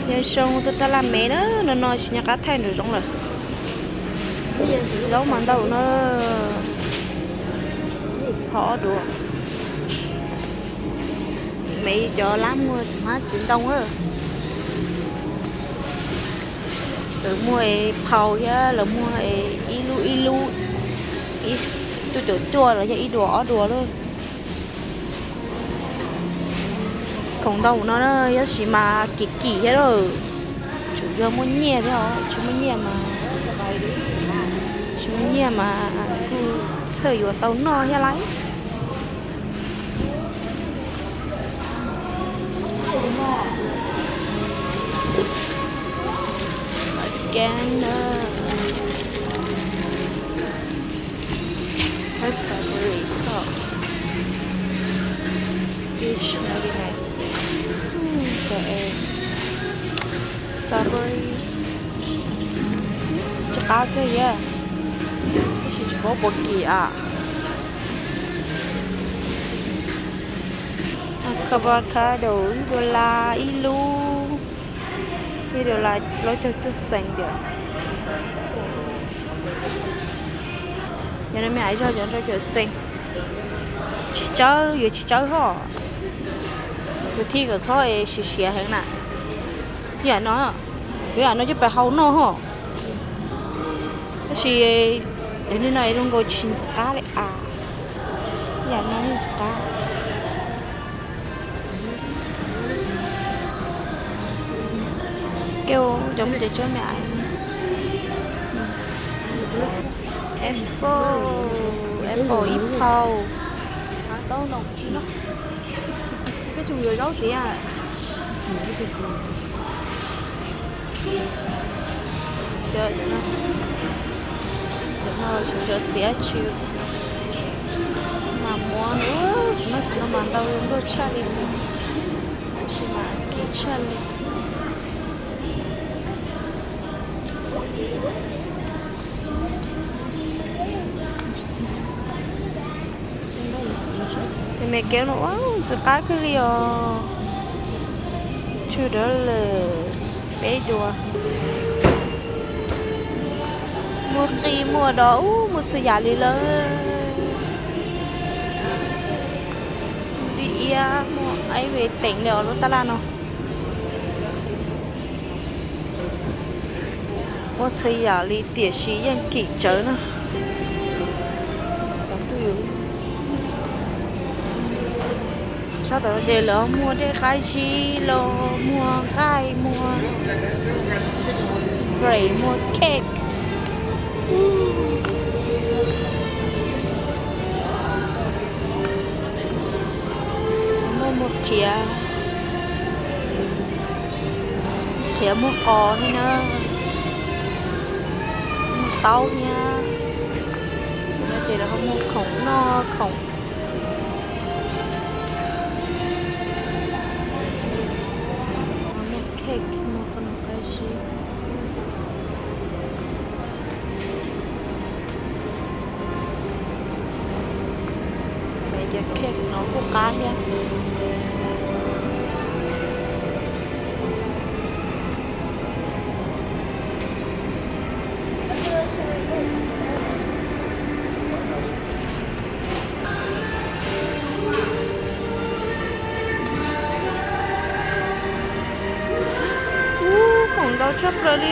Yog zoo tuaj taj laj me na, no no tsis nco qab thaij nraum zoov lawm. Zaub mas ntau no, phau ob duav. Me cov lab muag txiv hmab txiv ntoo. Lawv muag es phau thiab lawv muag es ib lub ib lub, ib, cuaj caum cuaj los yog ib duav ob duav lawm. Khoom ntau no tab sis mas kim kim thiab lawm. Tsuas yog muaj nyiaj thiab os, tsis muaj nyiaj mas, tsis muaj nyiaj mas kuj txhawj yuav tau noj thiab lauj. Kab na, hab strawberry tso. Peach, ninety nine cent. Strawberry tsis qab kiag, tab sis tsis paub puas kim a. Avocado ib dollar ib lub, ib dollar plaub caug cuaj xees tiag. Yog no me ais zog cov rau caum xees. Tsis tsawb, yuav tsis tsawb hos. Kuv thij kom txhob es siav siav heev na. Yam no, kuv yam no coj pais hau noj hos. Tab sis cov niag no zoo nkaus tsis ntxim qab li as. Yam no yeej ntxim qab. Kej cov muaj cov tsob me ais. Apple, apple ib phau. Tau no, peb tsum yuav zaub tiag. Cov no txiv tsis mas muab, tsis mas no mas ntau nkauj tshaj li, tab sis mas kim tshaj li. Tes me kev no ua ntxim qab kawg li os. Two dollar, peb duav. Muaj qij muaj dov ub, muaj txhua yam li lawm. Dib iab muaj ib ve teem li os lub taj laj no. Muaj txhua yam li tiam sis yeej kim tsawv na. Sab tom no ces lawv muag dej qab zib los muag nqaij, muag bread, muag cake. Muaj, muag qhiav, qhiav muag qos thiab na, muag taub thiab. No ces lawv ho muag khoom noj khoom, muag cake, muag qos noj qab zib. Cov cake no kuj qab thiab. Ub, khoom ntau tshaj plaws li.